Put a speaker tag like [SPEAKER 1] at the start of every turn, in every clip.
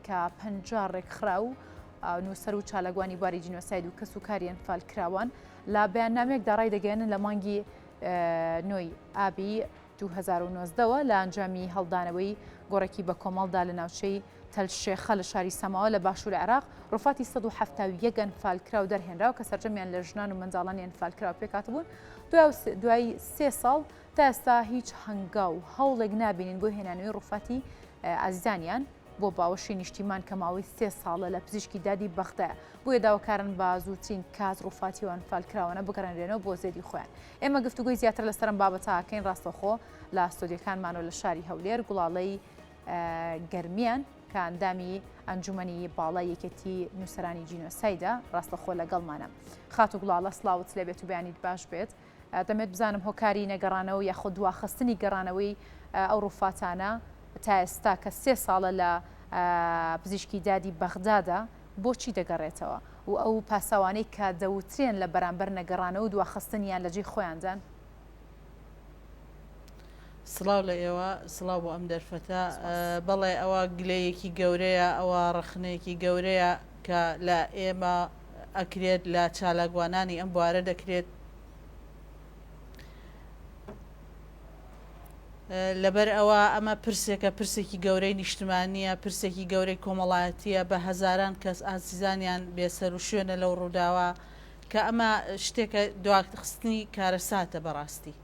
[SPEAKER 1] کە 50 ڕێکخراو نووسەر و چالاکوانی بواری جینۆساید و کەس و کاری ئەنفالکراوان لە بەیاننامەیەکدا ڕایدەگەیەنن لە مانگی نۆی ئابی 2019 وە لە ئەنجامی هەڵدانەوەی گۆڕێکی بەکۆمەڵدا لە ناوچەی تەل شێخە لە شاری سەماوە لە باشوور عێراق ڕوفاتی 171 ئەنفالکراو دەرهێنراو کە سەرجەمیان لە ژنان و منداڵانی ئەنفالکراو پێکهاتبوون دوای سێ ساڵ تا ئێستا هیچ هەنگاو و هەوڵێک نابینین بۆ هێنانەوەی ڕوفاتی ئازیزانیان بۆ باوەشی نیشتیمان کە ماوەی سێ ساڵە لە پزیشکی دادی بەغدایە، بۆیە داواکارن بە زووترین کات ڕوفاتی و ئەنفالکراوانە بگەڕێنرێنەوە بۆ زێدی خۆیان. ئێمە گفتوگۆی زیاتر لەسەر ئەم بابەتە ئەکەین ڕاستەوخۆ لە ستۆدیۆکانمانەوە لە شاری هەولێر گوڵاڵەی گەرمیان کە ئەندامی ئەنجومەنی باڵای یەکێتی نووسەرانی جینۆسایدە ڕاستەخۆ لەگەڵمانە. خاتوو گوڵاڵە سڵاوت لێبێت و بەیانیت باش بێت. دەمێت بزانم هۆکاری نەگەڕانەوە یاخود دواخستنی گەڕانەوەی ئەو ڕوفاتانە تا ئێستا کە سێ ساڵە لە پزیشکی دادی بەغدادە بۆچی دەگەڕێتەوە و ئەو پاساوانەی کە دەوترێن لە بەرامبەر نەگەڕانەوە و دواخستنیان لە جێی خۆیاندان؟
[SPEAKER 2] سڵاو لە ئێوە، سڵاو بۆ ئەم دەرفەتە. بەڵێ ئەوە گلەیەکی گەورەیە، ئەوە ڕەخنەیەکی گەورەیە کە لە ئێمە ئەکرێت، لە چالاکوانانی ئەم بوارە دەکرێت. لەبەر ئەوە ئەمە پرسێکە، پرسێکی گەورەی نیشتمانییە، پرسێکی گەورەی کۆمەڵایەتییە، بە هەزاران کەس ئازیزانیان بێسەروشوێنە لەو ڕووداوە، کە ئەمە شتێکە دواخستنی کارەساتە بەڕاستی.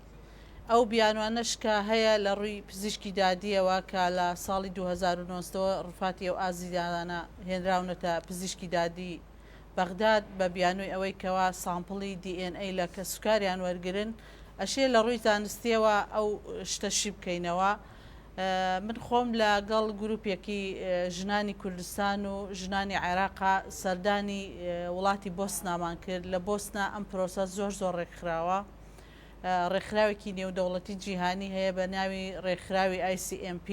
[SPEAKER 2] ئەو بیانوانەش کە هەیە لە ڕووی پزیشکی دادییەوە کە لە ساڵی 2019 وە ڕوفاتی ئەو ئازیزانە هێنراونەتە پزیشکی دادی بەغداد بە بیانووی ئەوەی کەوا سامپڵی دی ئێن ئەی لە کەسوکاریان وەرگرن، ئەشێ لە ڕووی زانستییەوە ئەو شتە شی بکەینەوە. من خۆم لە گەڵ گروپێکی ژنانی کوردستان و ژنانی عێراقا سەردانی وڵاتی بۆسنامان کرد. لە بۆسنا ئەم پرۆسە زۆر زۆر ڕێکخراوە. ڕێکخراوێکی نێودەوڵەتی جیهانی هەیە بە ناوی ڕێکخراوی ICMP.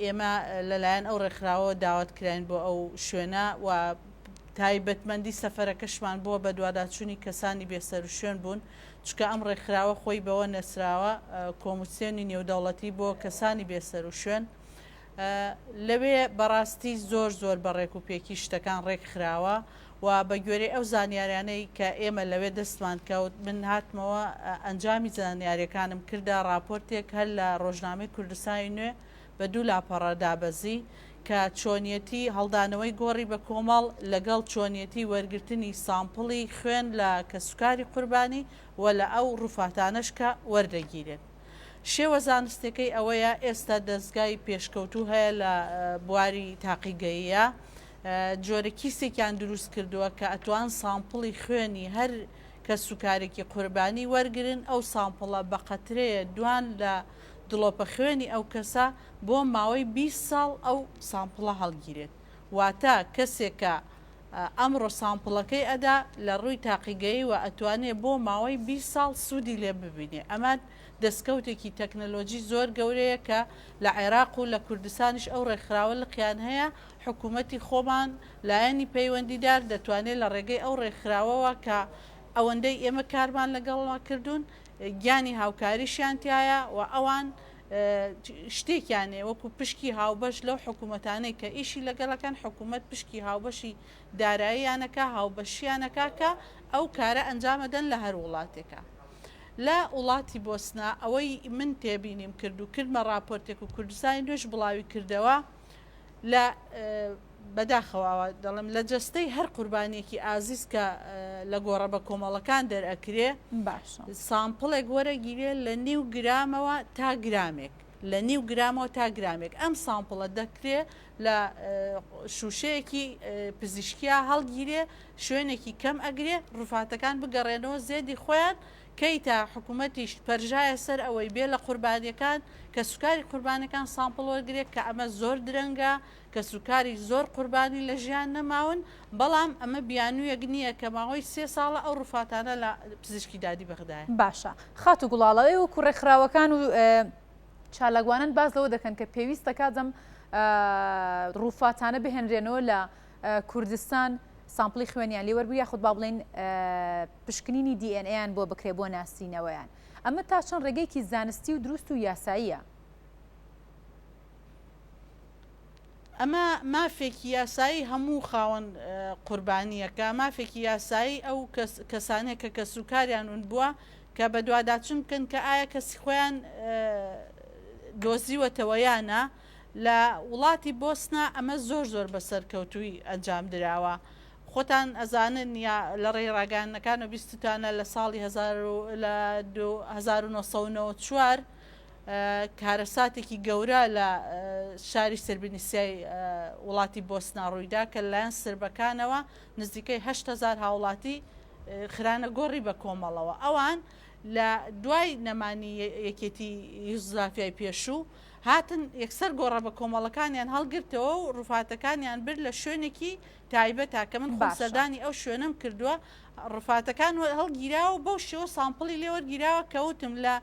[SPEAKER 2] ئێمە لەلایەن ئەو ڕێکخراوەوە داوەت کراین بۆ ئەو شوێنە و تایبەتمەندی سەفەرەکەشمان بۆ بەدواداچوونی کەسانی بێسەروشوێن بوون، چونکە ئەم ڕێکخراوە خۆی بەوە نەسراوە، کۆمیسیۆنی نێودەوڵەتی بۆ کەسانی بێسەروشوێن. لەوێ بەڕاستی زۆر زۆر بە ڕێکوپێکی شتەکان ڕێکخراوە و بە گوێرەی ئەو زانیاریانەی کە ئێمە لەوێ دەستمان کەوت، من هاتمەوە ئەنجامی زانیاریەکانم کردە ڕاپۆرتێک هەر لە ڕۆژنامەی کوردستانی نوێ بە دوو لاپەڕە دابەزی کە چۆنیەتی هەڵدانەوەی گۆڕی بە کۆمەڵ لەگەڵ چۆنیەتی وەرگرتنی سامپڵی خوێن لە کەسوکاری قوربانی و لە ئەو ڕوفاتانەش کە وەردەگیرێن. شێوە زانستیەکەی ئەوەیە ئێستا دەزگای پێشکەوتوو هەیە لە بواری تاقیگەییە جۆرە کیسێکیان دروست کردووە کە ئەتوان سامپڵی خوێنی هەر کەسوکارێکی قوربانی وەرگرن ئەو سامپڵە بە قەترەیە دوان لە دڵۆپە خوێنی ئەو کەسە بۆ ماوەی 20 ساڵ ئەو سامپڵە هەڵگیرێت واتە کەسێک کە ئەمڕۆ سامپڵەکەی ئەدا لە ڕووی تاقیگەییوە ئەتوانێ بۆ ماوەی 20 ساڵ سوودی لێ ببینێ ئەمە دەستکەوتێکی تەکنەلۆجی زۆر گەورەیە کە لە عێراق و لە کوردستانیش ئەو ڕێکخراوە لقیان هەیە، حکوومەتی خۆمان، لایەنی پەیوەندیدار دەتوانێ لە ڕێگەی ئەو ڕێکخراوەوە کە ئەوەندەی ئێمە کارمان لەگەڵ کردوون گیانی هاوکاریشیان تیایە و ئەوان شتێکیان هەیە وەکوو پشکی هاوبەش لەو حکوومەتانەی کە ئیشی لەگەڵ ئەکەن، حکوومەت پشکی هاوبەشی داراییان ئەکا، هاوبەشیان ئەکا کە ئەو کارە ئەنجام ئەدەن لە هەر وڵاتێکا. لە وڵاتی بۆسنە ئەوەی من تێبینیم کرد و کردمە ڕاپۆرتێک و کوردستانی نوێش بڵاوی کردەوە لە بەداخەوە ئاوا دەڵێم لە جەستەی هەر قوربانیەکی ئازیز کە لە گۆڕە بە کۆمەڵەکان دەرئەکرێ
[SPEAKER 1] باشە
[SPEAKER 2] سامپڵێک وەرەگیرێ لە نیو گرامەوە تا گرامێک لە نیو گرامەوە تا گرامێک ئەم سامپڵە دەکرێ لە شوشەیەکی پزیشکیا هەڵگیرێ شوێنێکی کەم ئەگرێ ڕوفاتەکان بگەڕێنەوە زێدی خۆیان کەی تا حکومەتیش پەرژایە سەر ئەوەی بێ لە قوربانیەکان کەسوکاری قوربانەکان سامپڵ وەرگرێ کە ئەمە زۆر درەنگە کەسوکاری زۆر قوربانی لە ژیان نەماون بەڵام ئەمە بیانویەک نییە کە ماوەی سێ ساڵە ئەو ڕوفاتانە لە پزیشکی دادی بەغدایە.
[SPEAKER 1] باشە خاتوو گوڵاڵە ئێوە وەکو ڕێکخراوەکان و چالاکوانان باس لەوە دەکەن کە پێویستە کات ئەم ڕووفاتانە بهێنرێنەوە لە کوردستان سامپڵی خوێنیان لێ وەربگرێت یاخود با بڵێین پشکنینی دی ئێن ئەیان بۆ بکرێت بۆ ناسینەوەیان ئەمە تا چەند ڕێگەیەکی زانستی و دروست و یاساییە؟
[SPEAKER 2] ئەمە مافێکی یاسایی هەموو خاوەن قوربانییەکە، مافێکی یاسایی ئەو کەسانەیە کە کەسوکاریان ون بووە کە بەدواداچوون بکەن کە ئایا کەسی خۆیان دۆزیوەتەوە یا نا. لە وڵاتی بۆسنا ئەمە زۆر زۆر بە سەرکەوتووی ئەنجام دراوە. خۆتان ئەزانن یا لە ڕێی ڕاگەیاندنەکانەوە بیستوتانە لە ساڵی 1994 کارەساتێکی گەورە لە شاری سربنیسیای وڵاتی بۆسنا ڕوویدا کە لەلایەن سربەکانەوە نزیکەی 8000 هاوڵاتی خرانە گۆڕی بە کۆمەڵەوە. ئەوان لە دوای نەمانی یەکێتی یوزلافیای پێشوو هاتن یەکسەر گۆڕە بە کۆمەڵەکانیان هەڵگرتەوە و ڕوفاتەکانیان برد لە شوێنێکی تایبەتە کە من خۆم سەردانی ئەو شوێنەم کردووە ڕوفاتەکان هەڵگیراوە بەو شێوە sample ی لێوەرگیراوە کە وتم لە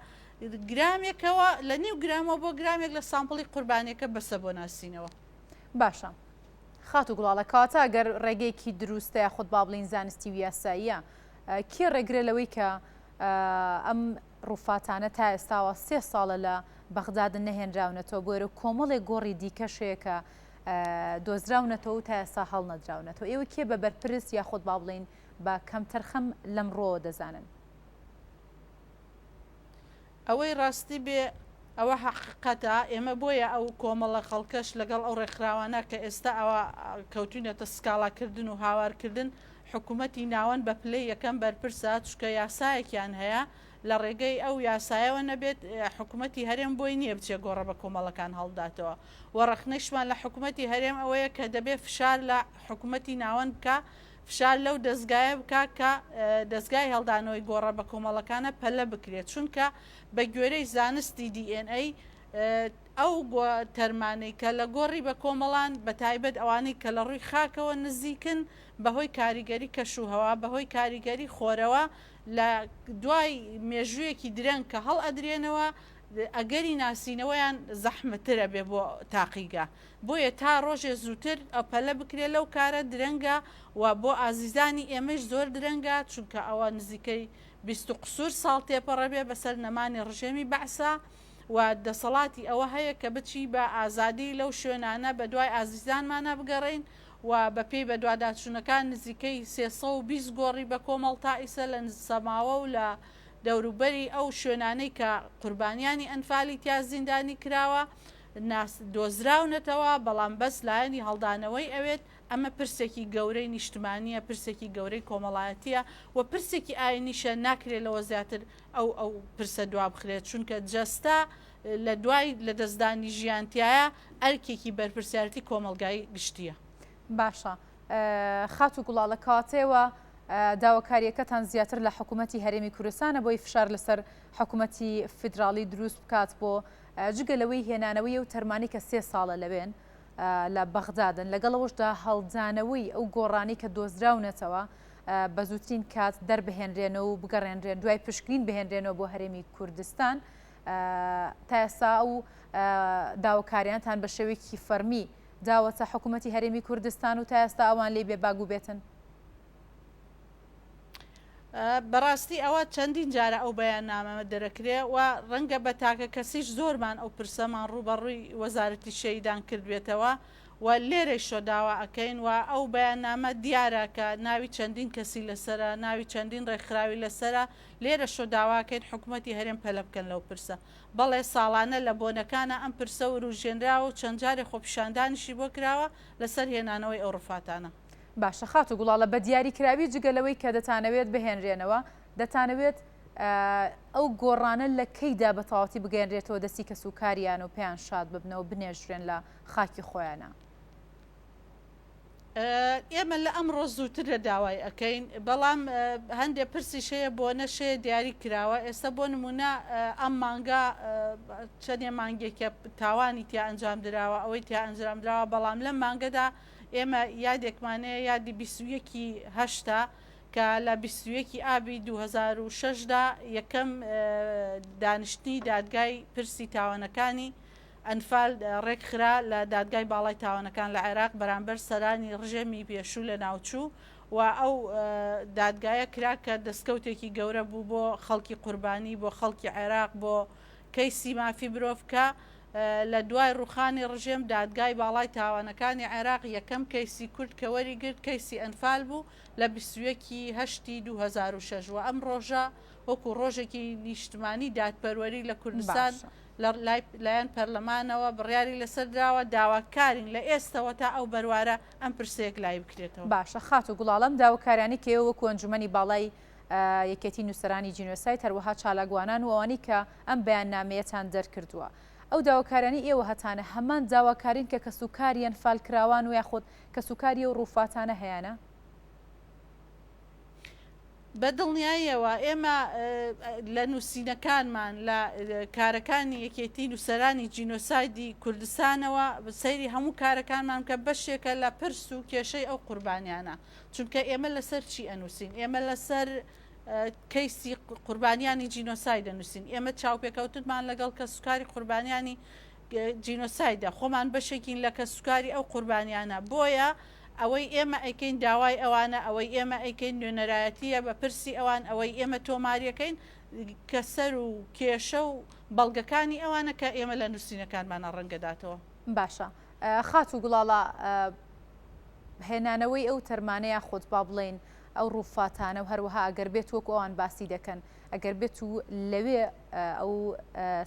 [SPEAKER 2] گرامێکەوە لە نیو گرامەوە بۆ گرامێک لە sample ی قوربانیەکە بەسە بۆ ناسینەوە.
[SPEAKER 1] باشە خاتوو گوڵاڵە کەواتە گەر ڕێگەیەکی دروستە یاخود با بڵێین زانستی و یاساییە کێ ڕێگرە لەوەی کە ئەم ڕوفاتانە تا ئێستاوە سێ ساڵە لە بەغدادن نەهێنراونەتەوە بۆ ئێرە کۆمەڵێک گۆڕی دیکەش هەیە کە دۆزراونەتەوە و تا ئێستا هەڵنەدراونەتەوە ئێوە کێ بە بەرپرس یاخود با بڵێین بە کەمتەرخەم لەم ڕووەوە دەزانن؟
[SPEAKER 2] ئەوەی ڕاستی بێ ئەوە حەقیقەتە، ئێمە بۆیە ئەو کۆمەڵە خەڵکەش لەگەڵ ئەو ڕێکخراوانە کە ئێستا ئەوە کەوتوینەتە سکاڵا کردن و هاوار کردن، حکومەتی ناوەند بە پلەی یەکەم بەرپرسە، چونکە یاسایەکیان هەیە لە ڕێگەی ئەو یاسایەوە نەبێت حکومەتی هەرێم بۆی نییە بچێ گۆڕە بە کۆمەڵەکان هەڵبداتەوە و ڕەخنەیشمان لە حکومەتی هەرێم ئەوەیە کە دەبێ فشار لە حکومەتی ناوەند بکا فشار لەو دەزگایە بکا کە دەزگای هەڵدانەوەی گۆڕە بەکۆمەڵەکانە پەلە بکرێت چونکە بە گوێرەی زانستی دی ئێن ئەی ئەو تەرمانەی کە لە گۆڕی بەکۆمەڵان بە تایبەت ئەوانەی کە لە ڕووی خاکەوە نزیکن بەهۆی کاریگەری کەش و هەوا بەهۆی کاریگەری خۆرەوە لە دوای مێژوویەکی درەنگ کە هەڵ ئەدرێنەوە ئەگەری ناسینەوەیان زەحمەتر ئەبێ بۆ تاقیگە بۆیە تا ڕۆژێ زووتر پەلە بکرێ لەو کارە درەنگە و بۆ ئازیزانی ئێمەیش زۆر درەنگە چونکە ئەوە نزیکەی 20 و قسوور ساڵ تێپەڕەبێ بەسەر نەمانی ڕژێمی بەعسا و دەسەڵاتی ئەوە هەیە کە بچی بە ئازادی لەو شوێنانە بە دوای ئازیزانمانا بگەڕێین و بە پێی بەدواداچوونەکان نزیکەی 320 گۆڕی بە کۆمەڵ تا ئیسە لە سەماوە و لە دەوروبەری ئەو شوێنانەی کە قوربانیانی ئەنفالی تیا زیندانی کراوە ناس دۆزراونەتەوە، بەڵام بەس لایەنی هەڵدانەوەی ئەوێت، ئەمە پرسێکی گەورەی نیشتمانییە، پرسێکی گەورەی کۆمەڵایەتییە و پرسێکی ئاینیشە، ناکرێت لەوە زیاتر ئەو ئەو پرسە دوابخرێت، چونکە جەستە لە دوای لەدەستدانی ژیان تیایە ئەرکێکی بەرپرسیارێتی کۆمەڵگای گشتییە.
[SPEAKER 1] باشە خاتوو گوڵاڵە کەواتەوە داواکارییەکەتان زیاتر لە حکوومەتی هەرێمی کوردستانە بۆی فشار لەسەر حکوومەتی فیدراڵی دروست بکات بۆ جگە لەوەی هێنانەوەی ئەو تەرمانەی کە سێ ساڵە لەوێن لە بەغدادن، لەگەڵ ئەوەشدا هەڵدانەوەی ئەو گۆڕانەی کە دۆزراونەتەوە بە زووترین کات دەربهێنرێنەوە و بگەڕێنرێن دوای پشکنین بهێنرێنەوە بۆ هەرێمی کوردستان. تا ئێستا ئەو داواکاریانتان بە شێوەیەکی فەرمی داوەتە حکوومەتی هەرێمی کوردستان و تا ئێستا ئەوان لێی بێباک بووبێتن؟
[SPEAKER 2] بەڕاستی ئەوە چەندین جارە ئەو بەیاننامە دەرەکرێ و ڕەنگە بە تاکە کەسیش زۆرمان ئەو پرسەمان ڕووبەڕووی وەزارەتی شەهیدان کردبێتەوە و لێرەیشەوە داوا ئەکەین و ئەو بەیاننامە دیارە کە ناوی چەندین کەسی لەسەرە ناوی چەندین ڕێکخراوی لەسەرە لێرەشەوە داواکەین حکومەتی هەرێم پەلە بکەن لەو پرسە بەڵێ ساڵانە لە بۆنەکانا ئەم پرسە وروژێنراوە و چەند جارێ خۆپیشاندانیشی بۆ کراوە لەسەر هێنانەوەی ئەو ڕفاتانە.
[SPEAKER 1] باشە خاتوو گوڵاڵە بە دیاری کراوی جگە لەوەی کە دەتانەوێت بهێنرێنەوە دەتانەوێت ئەو گۆڕانە لە کەیدا بە تەواوەتی بگەیەنرێتەوە دەستی کەس و کاریان و پێیان شاد ببنەوە بنێژرێن لە خاکی خۆیانە؟
[SPEAKER 2] ئێمە لە ئەمڕۆ زووتر لە داوای ئەکەین بەڵام هەندێک پرسیش هەیە بۆ نەشەیە دیاری کراوە ئێستا بۆ نمونە ئەم مانگە چەندێ مانگێکە تاوانی تیا ئەنجام دراوە ئەوەی تیا ئەنجام دراوە بەڵام لەم مانگەدا ئێمە یادێکمان هەیە یادی 21 ی هەشتە کە لە 21 ی ئابی 2006 دا یەکەم دانیشتنی دادگای پرسی تاوانەکانی ئەنفال ڕێکخرا لە دادگای باڵای تاوانەکان لە عێراق بەرامبەر سەرانی ڕژێمی پێشوو لەناوچوو و ئەو دادگایە کرا کە دەستکەوتێکی گەورە بوو بۆ خەڵکی قوربانی بۆ خەڵکی عێراق بۆ کەیسی مافی مرۆڤ کە. لە دوای ڕووخانی ڕژێم دادگای باڵای تاوانەکانی عێراق یەکەم کەیسی کورد کە وەریگرت کەیسی ئەنفال بوو لە 21 ی هەشتی 2006 و ئەم ڕۆژە وەکو ڕۆژێکی نیشتمانی دادپەروەری لە کوردستان
[SPEAKER 1] باشە.
[SPEAKER 2] لە لای لایەن پەرلەمانەوە بڕیاری لەسەر دراوە، داواکارین لە ئێستەوە تا ئەو بەروارە ئەم پرسە یەکلایی بکرێتەوە.
[SPEAKER 1] باشە خاتوو گوڵاڵە ئەم داوکاریانەی کە ئێوە وەکو ئەنجومەنی باڵای یەکێتی نووسەرانی جینۆساید هەروەها چالاکوانان و ئەوانەی کە ئەم بەیاننامەیەتان دەرکردووە ئەو داواکاریانەی ئێوە هەتانە هەمان داواکارین کە کەسوکاری ئەنفالکراوان و یاخود کەسوکاری ئەو ڕووفاتانە هەیانە؟
[SPEAKER 2] بە دڵنیاییەوە ئێمە لە نووسینەکانمان، لە کارەکانی یەکێتی نووسەرانی جینۆسایدی کوردستانەوە سەیری هەموو کارەکانمان بکە، بەشێکە لە پرس و کێشەی ئەو قوربانیانە. چونکە ئێمە لەسەر چی ئەنووسین؟ ئێمە لەسەر کەیسی قوربانیانی جینۆساید ئەنووسین. ئێمە چاوپێکەوتنمان لەگەڵ کەسوکاری قوربانیانی جینۆسایدە، خۆمان بەشێکین لە کەسوکاری ئەو قوربانیانە، بۆیە ئەوەی ئێمە ئەیکەین داوای ئەوانە، ئەوەی ئێمە ئەیکەین نوێنەرایەتییە بە پرسی ئەوان، ئەوەی ئێمە تۆماریەکەین کەسەر و کێشە و بەڵگەکانی ئەوانە کە ئێمە لە نووسینەکانمانا ڕەنگەداتەوە.
[SPEAKER 1] باشە خاتوو گوڵاڵە هێنانەوەی ئەو تەرمانە یاخود با بڵێین ئەو ڕووفاتانە و هەروەها ئەگەر بێت وەکو ئەوان باسی دەکەن ئەگەر بێت و لەوێ ئەو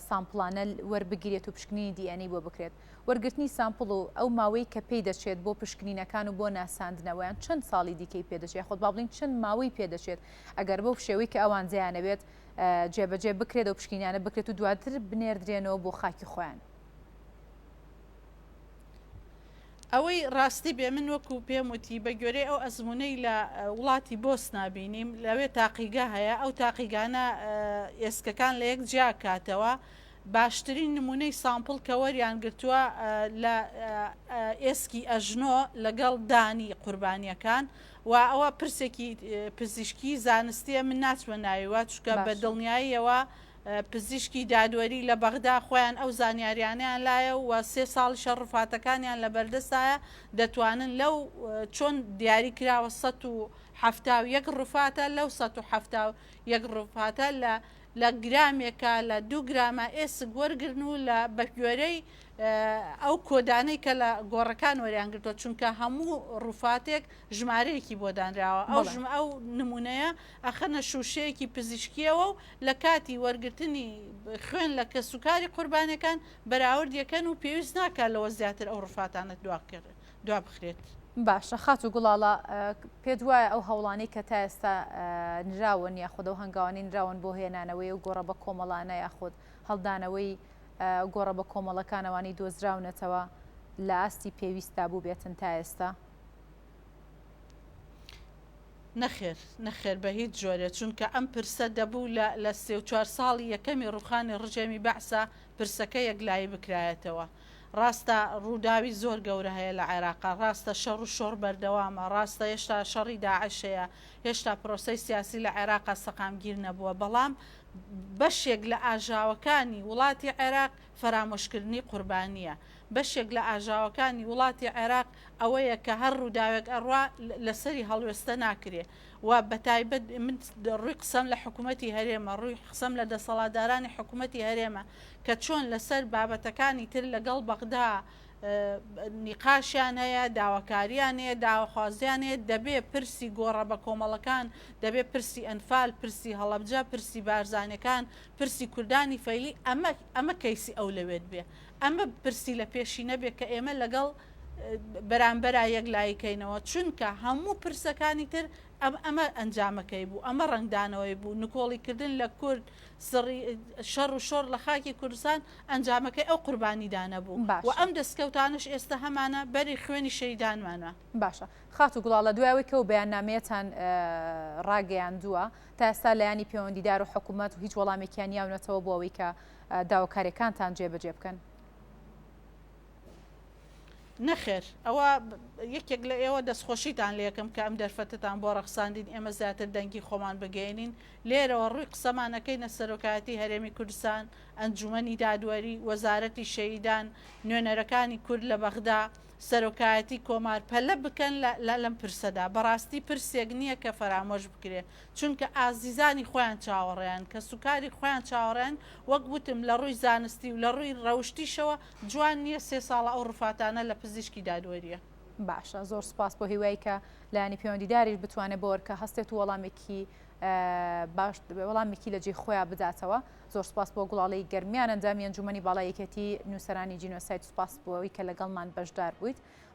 [SPEAKER 1] سامپڵانە وەربگیرێت و پشکنینی DNA بۆ بکرێت وەرگرتنی سامپڵ و ئەو ماوەی کە پێی دەچێت بۆ پشکنینەکان و بۆ ناساندنەوەیان چەند ساڵی دیکەی پێدەچێت یاخود با بڵێین چەند ماوەی پێدەچێت ئەگەر بەو شێوەی کە ئەوان دەیانەوێت جێبەجێ بکرێت ئەو پشکنینانە بکرێت و دواتر بنێردرێنەوە بۆ خاکی خۆیان؟
[SPEAKER 2] ئەوەی ڕاستی بێ من وەکو پێم وتی بە گوێرەی ئەو ئەزموونەی لە وڵاتی بۆسنا بینیم لەوێ تاقیگە هەیە ئەو تاقیگانە ئێسکەکان لە یەک جیا کاتەوە باشترین نمونەی sample کە وەریان گرتووە لە ئێسکی ئەژنۆ لەگەڵ دانی قوربانیەکان و ئەوە پرسێکی پزیشکی زانستیە من ناچمە ناویوە چونکە بە دڵنیاییەوە پزیشکی دادوەری لە بەغدا خۆیان ئەو زانیاریانەیان لایە و سێ ساڵیشە ڕوفاتەکانیان لە بەردەستایە دەتوانن لەو چۆن دیاری کراوە 171 ڕوفاتە لەو 171 ڕوفاتە لە لە گرامێکا لە دوو گراما ئێسک وەرگرن و لە بە گوێرەی ئەو کۆدانەی کە لە گۆڕەکان وەریان گرتووە چونکە هەموو ڕوفاتێک ژمارەیەکی بۆ دانراوە ئەو ژم ئەو نمونەیە ئەخەنە شووشەیەکی پزیشکییەوە و لە کاتی وەرگرتنی خوێن لە کەسوکاری قوربانیەکان بەراورد یەکەن و پێویست ناکات لەوە زیاتر ئەو ڕوفاتانە دوابخرێت.
[SPEAKER 1] باشە خاتوو گوڵاڵە پێت وایە ئەو هەوڵانەی کە تا ئێستا نراون یاخود ئەو هەنگاوانەی نراون بۆ هێنانەوەی ئەو گۆڕە بە کۆمەڵانە یاخود هەڵدانەوەی گۆڕە بە کۆمەڵەکان ئەوانەی دۆزراونەتەوە لە ئاستی پێویستدا بووبێتن تا ئێستا؟
[SPEAKER 2] نەخێر نەخێر بە هیچ جۆرێ چونکە ئەم پرسە دەبوو لە لە سێ و چوار ساڵی یەکەمی ڕوخانی ڕژێمی بەعسا پرسەکە یەکلایی بکرایەتەوە ڕاستە ڕووداوی زۆر گەورە هەیە لە عێراقا ڕاستە شەڕ و شۆڕ بەردەوامە ڕاستە هێشتا شەڕی داعش هەیە هێشتا پرۆسەی سیاسی لە عێراقا سەقامگیر نەبووە بەڵام بەشێک لە ئاژاوەکانی وڵاتی عێراق فەرامۆشکردنی قوربانییە بەشێک لە ئاژاوەکانی وڵاتی عێراق ئەوەیە کە هەر ڕووداوێک ئەڕوا لەسەری هەڵوێستە ناکرێ و بەتایبەت من ڕووی قسەم لە حکوومەتی هەرێمە، ڕووی قسەم لە دەسەڵاتدارانی حکوومەتی هەرێمە کە چۆن لەسەر بابەتەکانی تر لەگەڵ بەغدا نیقاشیان هەیە، داواکاریان هەیە، داواخوازیان هەیە، دەبێ پرسی گۆڕە بەکۆمەڵەکان، دەبێ پرسی ئەنفال، پرسی هەڵەبجە، پرسی بارزانیەکان، پرسی کوردانی فەیلی ئەمە ئەمە کەیسی ئەولەوێت بێ. ئەمە پرسی لە پێشینە بێ کە ئێمە لەگەڵ بەرامبەرا یەکلایی کەینەوە، چونکە هەموو پرسەکانی تر ئەمە ئەنجامەکەی بوو، ئەمە ڕەنگدانەوەی بوو، نکۆڵیکردن لە کورد، سڕی شەڕ و شۆڕ لە خاکی کوردستان ئەنجامەکەی ئەو قوربانیدانە بوو و
[SPEAKER 1] باشە.
[SPEAKER 2] ئەم دەستکەوتانەش ئێستا هەمانە بەری خوێنی شەهیدانمانە.
[SPEAKER 1] باشە خاتوو گوڵاڵە دوای ئەوەی کە ئەو بەیاننامەیەتان ڕاگەیاندووە تا ئێستا لایەنی پەیوەندیدار و حکوومەت هیچ وەڵامێکیان یاونەتەوە بۆ ئەوەی کە داواکاریەکانتان جێبەجێ بکەن؟
[SPEAKER 2] نەخێر ئەوە یەکێک لە ئێوە دەستخۆشیتان لێکم کە ئەم دەرفەتەتان بۆ ڕەخساندین ئێمە زیاتر دەنگی خۆمان بگەیەنین لێرەوە ڕووی قسەمان ئەکەینە سەرۆکایەتی هەرێمی کوردستان ئەنجومەنی دادوەری وەزارەتی شەهیدان نوێنەرەکانی کورد لە بەغدا. سەرۆکایەتی کۆمار پەلە بکەن لە لەم پرسەدا، بەڕاستی پرسێک نییە کە فەرامۆش بکرێ، چونکە ئازیزانی خۆیان چاوەڕێیان، کەسوکاری خۆیان چاوەڕێن، وەک وتم لە ڕووی زانستی و لە ڕووی ڕەوشتیشەوە جوان نییە سێ ساڵە ئەو ڕفاتانە لە پزیشکی دادوەرییە.
[SPEAKER 1] باشە زۆر سوپاس بۆ هیوای کە لایەنی پەیوەندیداریش بتوانێت بۆ ئەرکە هەستێت و وەڵامێکی باش وەڵامێکی لە جێی خۆیان بداتەوە. زۆر سوپاس بۆ گوڵاڵەی گەرمیان ئەندامی ئەنجومەنی باڵای یەکێتی نووسەرانی جینۆساید، سوپاس بۆ ئەوەی کە لەگەڵمان بەشدار بوویت.